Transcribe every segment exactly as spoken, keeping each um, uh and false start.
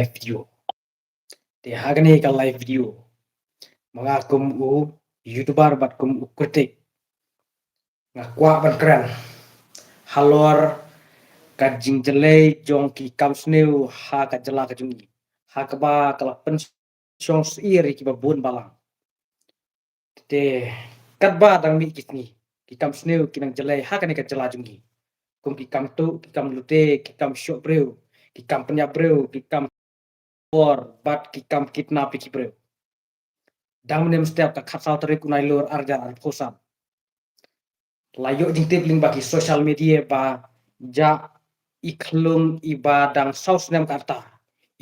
live video. Te ha kane ka live video, ma nga kum u YouTuber bad kum u critic, nga kwah ban kren halor ka jingjlei jong ki kam sniew ha ka jylla ka jong ngi, ha kaba ka la pynshong syier ïa kiba bun balang. Te katba dang mih ki sngi, ki kam sniew ki nang jlei ha kane ka jylla jong ngi, kum ki kam tuh, ki kam lute, ki kam shoh briew, ki kam pynïap briew, ki kam bor bad ki kam kidnap ïa ki briew. Dang mynne mynstep, ka khatsaw tarik u Nailur arhajar arphew san, la ïoh jingtip lyngba ki social media ba jah i khyllung iba dang saw snem ka rta,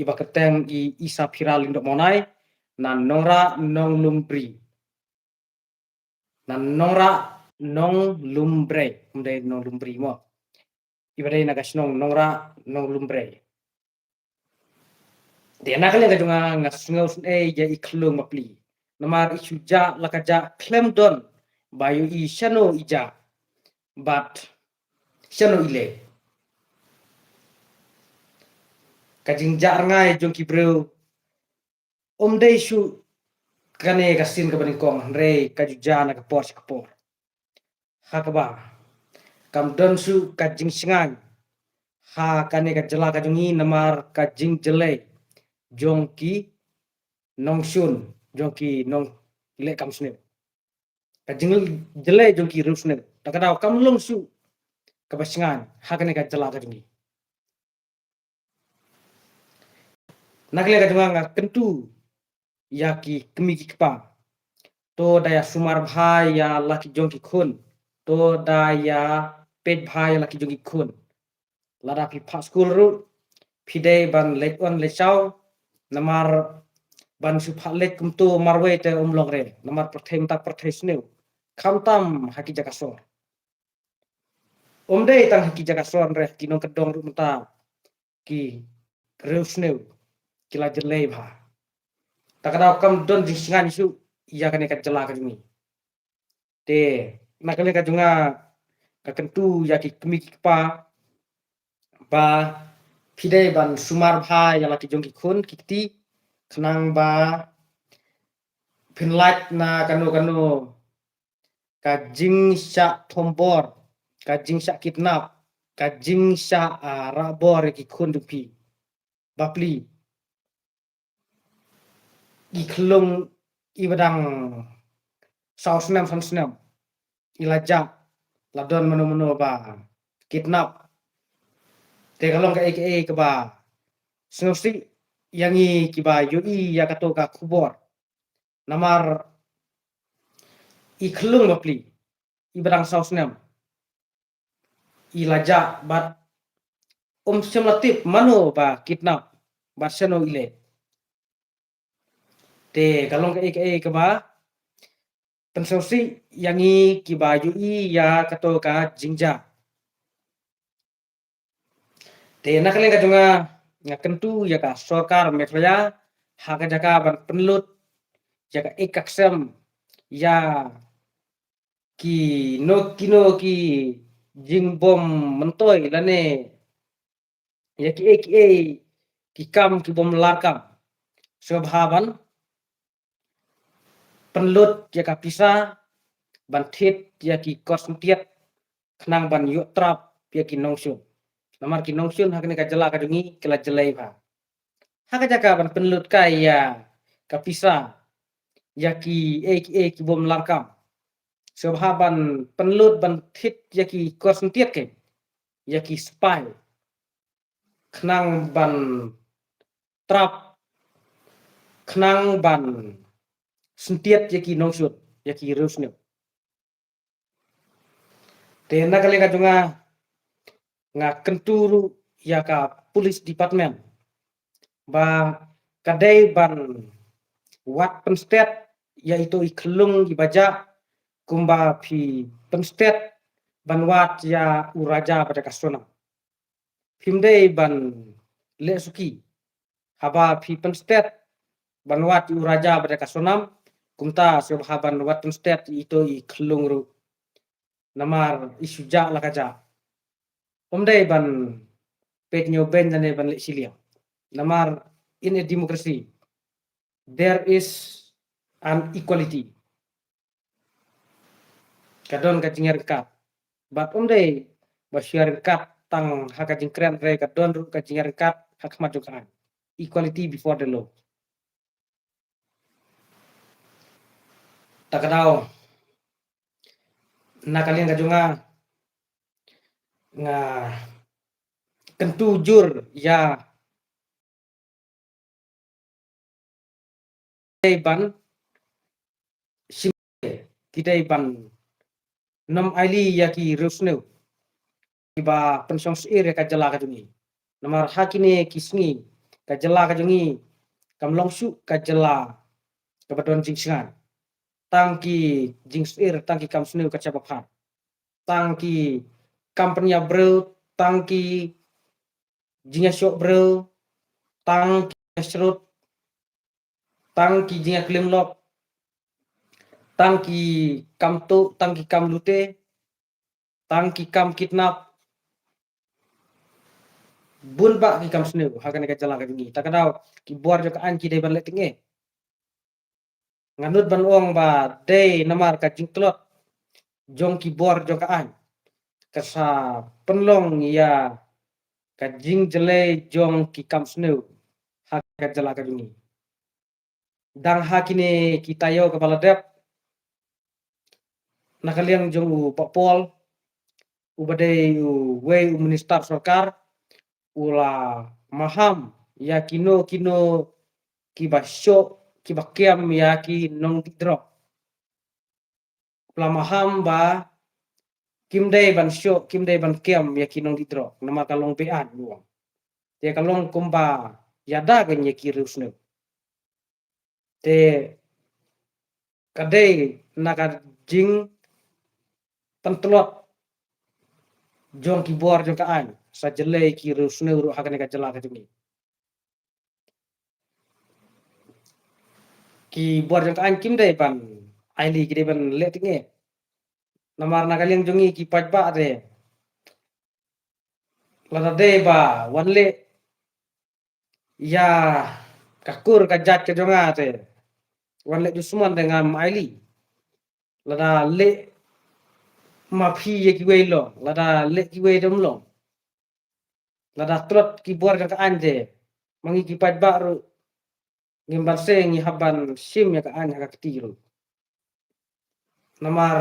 iba kyrteng i Isaphira Lyngdoh Mawnai, na Nongrah Nonglum Bri, na Nongrah Nonglum Brei, ym dei Nonglum Bri mo, iba dei na ka shnong Nongrah Nonglum Brei. Te na ka liang ka jong nga, nga sngew sngewsih ïa i khyllung bapli, namar i shu jah la ka jah khlem don ba ïohi shano i jah bad shano i leh. Ka jingjah rngai jong ki briew ym dei shuh kane ka sien kaba nyngkong, hynrei ka ju jia na ka por sha ka por, ha kaba kam don shuh ka jingshngaiñ ha kane ka jylla ka jong ngi namar ka jingjlei jong ki nongshun, jong ki nongleh kam sniew, ka jingjlei jong ki riewsniew. Ta ka daw kam long shuh kaba shngaiñ ha kane ka jylla ka jong ngi. Na ka liang ka jong nga, nga kyntu ïa ki kmie ki kpa, to da ïa sumar bha ïa la ki jong ki khun, to da ïa peit bha ïa la ki jong ki khun. Lada phi phah skul ruh, phi dei ban leit wan leit shaw, namar ban shu phah leit kumto marwei te ym long re, namar pyrthei mynta pyrthei sniew, khamtam ha ki jaka sor. Ym dei tang ha ki jaka sor re, ki nongkyndong ruh mynta ki riewsniew ki la jlei bha. Ta ka daw kam don jingshngaiñ shuh ïa kane ka jylla ka jong ngi. Te na ka liang ka jong nga, nga kyntu ïa ki kmie ki kpa ba phi dei ban sumar bha ïa la ki jong ki khun ki kti, khnang ba phin lait na kano kano ka jingshah thombor, ka jingshah kidnap, ka jingshah, ah, rah bor ïa ki khun jong phi. Bapli, i khyllung iba dang saw snem san snem, i la jah, la don mano mano ba kidnap. Te ka long kaei kaei kaba sngewsih ïa ngi kiba ïohi ïa kato ka khubor. Namar i khyllung bapli iba dang saw snem, i la jah bad ym shym la tip mano ba kidnap bad shano i leh. Te ka long kaei kaei kaba pynsngewsih ïa ngi kiba ïohi ïa kato ka jingjia. Te na ka liang ka jong nga, nga kyntu ïa ka sorkar Meghalaya ha ka jaka ban pynlut ïa ka ïing ka sem ïa kino kino ki jingbym myntoi lane ïa kiei kiei ki kam kibym larkam, sngewbha ban pynlut ïa ka pisa ban thied ïa ki kor syntiat khnang ban ïoh trap ïa ki nongshun. Namar ki nongshun ha kane ka jylla ka jong ngi ki la jlei bha. Ha ka jaka ban pynlut kai ïa ka pisa ïa kiei kiei kibym larkam, sngewbha ban pynlut ban thied ïa ki kor syntiat, ki ïa ki spy, khnang ban trap, khnang ban syntiat ïa ki nongshun, ïa ki riewsniew. Te na ka liang ka jong nga, nga kyntu ruh ïa ka police department ba ka dei ban wad pynstet ïa ito i khyllung iba jah kumba phi pynstet ban wad ïa u Raja ba da ka Sonam. Phim dei ban leh suki haba phi pynstet ban wad ïa u Raja ba da ka Sonam, kumta sngewbha ban wad pynstet ïa ito i khyllung ruh. Namar i shu jah la ka jah. Ym dei ban peit ñiewbeiñ lane ban leh shiliang. Namar in a democracy, there is an equality. Ka don ka jingïaryngkat. Bad ym dei ba shu ïaryngkat tang ha ka jingkren, hynrei ka don ruh ka jingïaryngkat ha khmat jong ka aiñ. Equality before the law. Ta ka daw, na ka liang ka jong nga, nga kyntu jur ïa dei ban shim, ki dei ban nym aili ïa ki riewsniew kiba pynshong syier ïa ka jylla ka jong ngi. Namar ha kine ki sngi ka jylla ka jong ngi kam long shuh ka jylla kaba don jingsngewsih. Tang ki jingsyier, tang ki kam sniew ka jylla bapher. Tang ki kam pynïap briew, tang ki jingïashoh briew, tang ki jingïashrut, tang ki jingïaklim lok, tang ki kam tuh, tang ki kam lute, tang ki kam kidnap. Bun bah ki kam sniew ha kane ka jylla ka jong ngi. Ta ka daw ki bor jong ka aiñ ki dei ban leh teng eh. Nga nud ban ong ba dei namar ka jingtlot jong ki bor jong ka aiñ ka sa pynlong ïa ka jingjlei jong ki kam sniew ha ka jylla ka jong ngi. Dang ha kine ki taïew kaba la dep, na ka liang jong u Bah Paul, uba dei uwei u minister sorkar, u la maham ïa kino kino kiba shoh, kiba kiam ïa ki nongdih drok. U la maham ba kim dei ban shoh, kim dei ban kiam ïa ki nongdih drok, namar ka long be-aiñ, u ong. Te ka long kumba ïada kein ïa ki riewsniew. Te ka dei na ka jingpyntlot jong ki bor jong ka aiñ sa jlei ki riewsniew ruh ha kane ka jylla ka jong ngi. Ki bor jong ka aiñ kim dei ban aili, ki dei ban leh teng eh. Namar na ka liang jong ngi ki paidbah te, lada dei ba wan leh ïa ka kur ka jait ka jong nga te, wan leh dusmon te ngam aili. Lada leh maphi ïa kiwei long, lada leh kiwei dem long, lada tlot ki bor jong ka aiñ te, ma ngi ki paidbah ruh ngim banse ngi hap ban shim ïa ka aiñ ha ka kti ruh. Namar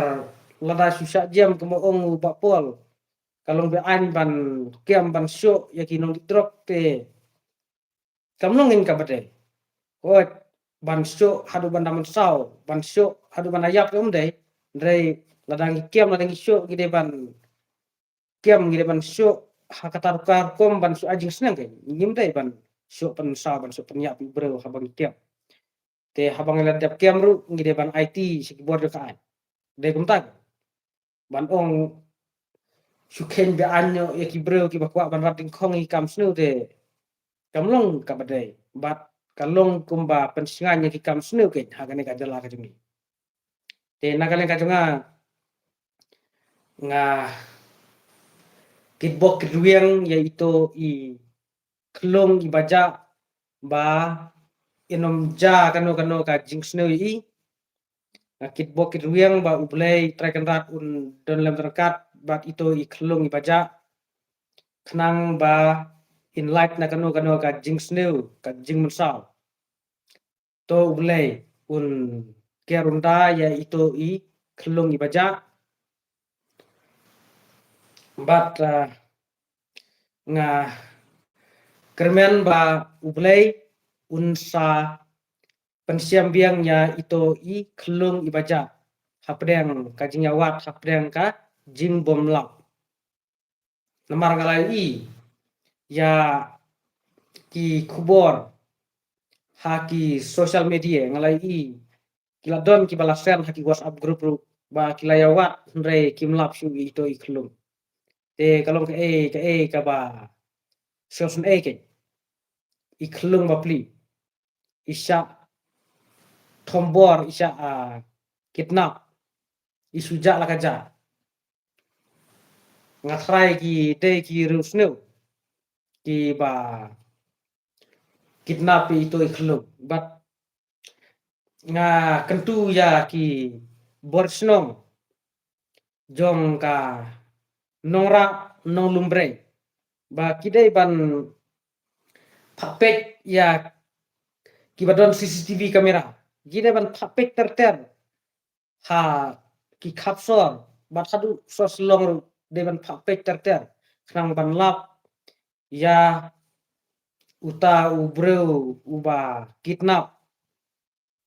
lada shu shah jem, kumba ong u Bah Paul, ka long be-aiñ ban kiam, ban shoh ïa ki nongdih drok te kam long ngin kaba dei. Hooid, ban shoh haduh ban da mynsaw, ban shoh haduh ban da ïap te ym dei. Hynrei lada ngi kiam, lada ngi shoh, ngi dei ban kiam, ngi dei ban shoh ha kata ka rukom ban shoh ai jingsneng kein. Ngim dei ban shoh pynsaw, ban shoh pynïap ïa u briew haba ngi kiam. Te haba ngi la dep kiam ruh ngi dei ban aiti sha ki bor jong ka aiñ. Dei kumta ban ong shu kheiñ be-aiñ noh ïa ki briew kiba kwah ban rat dyngkhong ïa ki kam sniew te kam long kaba dei, bad ka long kumba pynshngaiñ ïa ki kam sniew kein ha kane ka jylla ka jong ngi. Te na ka liang ka jong nga, nga kitbok kitrwiang ïa ito i khyllung i bajah ba yn ym jia kano kano ka jingsniew ïa i. Nga kitbok kitrwiang ba U Blei Trai Kynrad un don lem ryngkat bad ito i khyllung i bajah, khnang ba yn lait na kano kano ka jingsniew, ka jingmynsaw. To U Blei un kiar un da ïa ito i khyllung i bajah. Bad, ah, nga kyrmen ba U Blei un sa pynshai biang ïa ito i khyllung i bajah hapdeng ka jingïawad, hapdeng ka jingbymlap. Namar nga la ïohi ïa ki khubor ha ki social media, nga la ïohi ki la don kiba la send ha ki WhatsApp group ruh ba ki la ïawad hynrei kim lap shuh ïa ito i khyllung. Te ka long kaei kaei kaba sngewsynei kein. I khyllung bapli i shah thombor, i shah, ah, kidnap, i shu jah la ka jah. Nga tharai ki dei ki riewsniew kiba kidnap ïa ito i khyllung. Bad nga kyntu ïa ki bor shnong jong ka Nongrah Nonglumbrei ba ki dei ban phah peit ïa kiba don C C T V camera. Ki dei ban phah peit ter ter ha ki khap sor bad haduh sor Shillong ruh dei ban phah peit ter ter khnang ban lap ïa uta u briew uba kidnap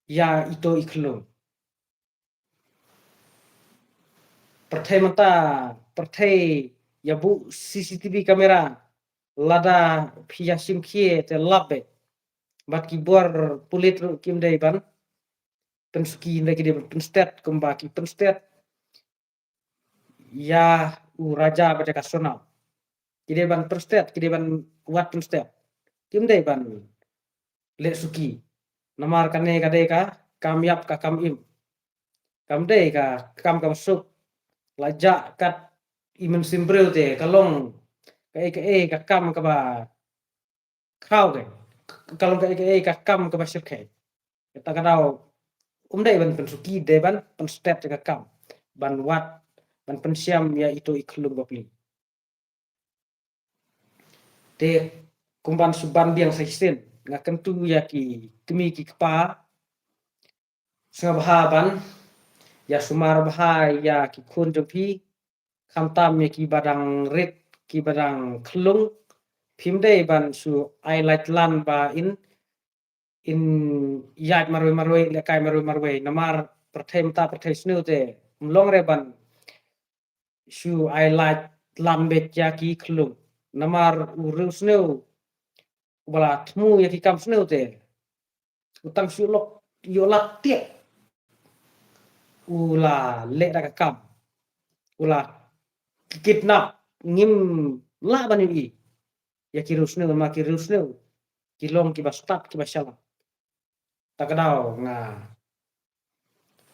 ïa ito i khyllung. Pyrthei mynta, pyrthei ïa buh C C T V camera, lada phi ïa shim khie te lap beit. Bad ki bor pulit ruh kim dei ban pynsuki, ynda ki dei ban pynstet kumba ki pynstet ïa u Raja ba jaka Sonam. Ki dei ban pynstet, ki dei ban wad pynstet. Kim dei ban leh suki. Namar kane ka dei ka kam ïap ka kam im. Kam dei ka kam kaba suk. La jah kat i mynsiem briew te ka long kaei kaei ka kam kaba khraw, ka ka long kaei kaei ka kam kaba shyrkhei. Kata ka daw um dei ban pynsuki, dei ban pynstet ïa ka kam ban wad, ban pynsiam ïa ito i khyllung bapli. Te kumban shu ban biang sa shisien, nga kyntu ïa ki kmie ki kpa, sngewbha ban ïa sumar bha ïa ki khun jong phi, khamtam ïa kiba dang rit, kiba dang khyllung. Phim dei ban shu ai lait lan ba in, in ïaid marwei marwei, lehkai marwei marwei. Namar pyrthei mynta pyrthei sniew te, ym long re ban shu ai lait lan beit ïa ki khyllung. Namar u riewsniew uba la thmu ïa ki kam sniew te, u tang shu lok ïoh lad tiak u la leh da ka kam, u la kidnap, ngim lah ban ïohi ïa ki riewsniew, namar ki riewsniew ki long kiba stad, kiba shyllangh. Ta ka daw nga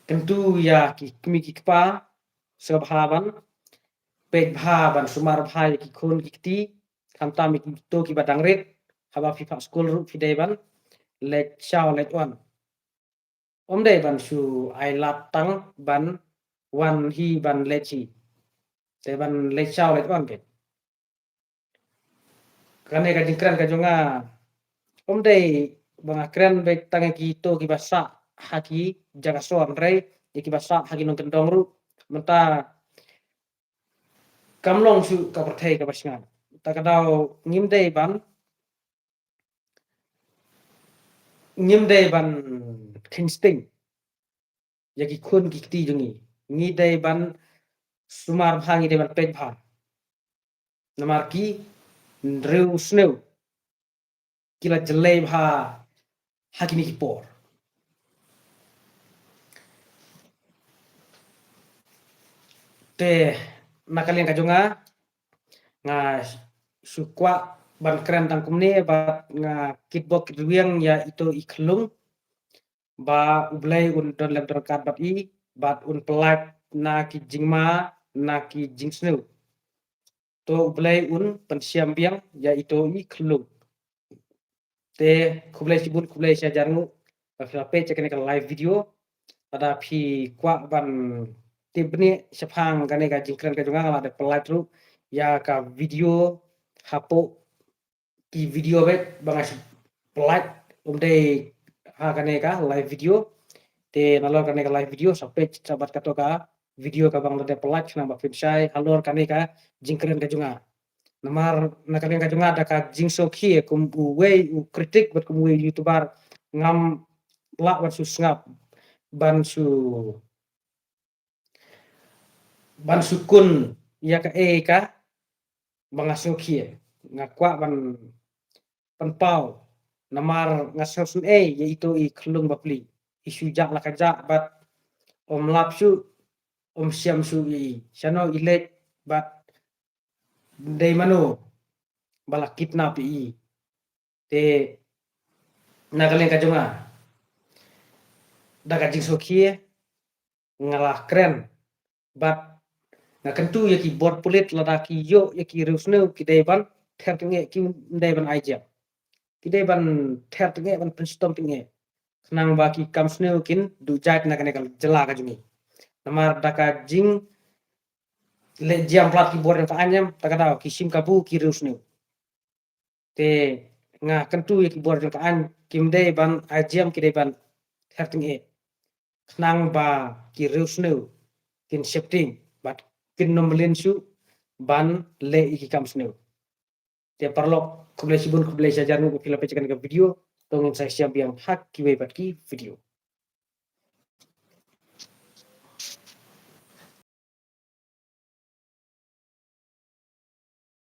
kyntu ïa ki kmie ki kpa, sngewbha ban peit bha, ban sumar bha ïa ki khun ki kti, khamtam ïa kito kiba dang rit. Haba phi phah skul ruh phi dei ban leit shaw leit wan. Ym dei ban shu ai lad tang ban wan hi ban leit hi, te ban leit shaw leit wan beit. Kane ka jingkren ka jong nga, ym dei ba nga kren beit tang ïa kito kiba sah ha ki jaka sor, hynrei ïa kiba sah ha ki nongkyndong ruh mynta kam long shuh ka pyrthei kaba shngaiñ. Ta ka daw ngim dei ban, ngim dei ban kheiñ sting ïa ki khun ki kti jong ngi. Ngi dei ban sumar bha, ngi dei ban peit bha. Namar ki riewsniew ki la jlei bha ha kine ki por. Te na ka liang ka jong nga, nga shu kwah ban kren tang kumne, bad nga kitbok kitrwiang ïa ito i khyllung, ba U Blei un don lem don ryngkat bad i, bad un pyllait na ki jingma, na ki jingsniew. To U Blei un pynsiam biang ïa ito i khyllung. Te khublei shibun, khublei shihajar nguh ba phi la peit ïa kane ka live video. Lada phi kwah ban tip bniah shaphang kane ka jingkren ka jong nga, nga la dep pyllait ruh ïa ka video hapoh ki video beit ba nga shu pyllait, ym dei ha kane ka live video. Te nalor kane ka live video sa peit sa bad kato ka video kaba nga la dep pyllait khnang ba phin shai halor kane ka jingkren ka jong nga. Namar na ka liang ka jong nga, da ka jingsngewkhia kum uwei u critic bad kum uwei u YouTuber, ngam lah ban shu sngap ban shu, ban shu khun ïa kaei kaba nga sngewkhia. Nga kwah ban pynpaw, namar nga sngewsynei ïa ito i khyllung bapli. I shu jah la ka jah bad ym lap shuh, ym siam shuh ïa i. Shano i leit bad dei mano ba la kidnap ïa i. Te na ka liang ka jong nga, da ka jingsngewkhia nga la kren, bad nga kyntu ïa ki bor pulit, lada ki ïoh ïa ki riewsniew, ki dei ban ther tyngeh, kim dei ban ai jia. ki dei ban ther tyngeh, ban pynshitom tyngeh, khnang ba ki kam sniew kin duh jait na kane ka jylla ka jong ngi. Namar da ka jing leh jam plat ki bor jong ka aiñ, em, ta ka daw ki shim kabu ki riewsniew. Te nga kyntu ïa ki bor jong ka aiñ, kim dei ban ai jam, ki dei ban ther tyngeh khnang ba ki riewsniew kin sheptieng bad kin nym mlien shuh ban leh ïa ki kam sniew. Te paralok, khublei shibun, khublei shihajar nguh ba phi la peit ïa kane ka video. To ngin sa ïashem biang ha kiwei pat ki video.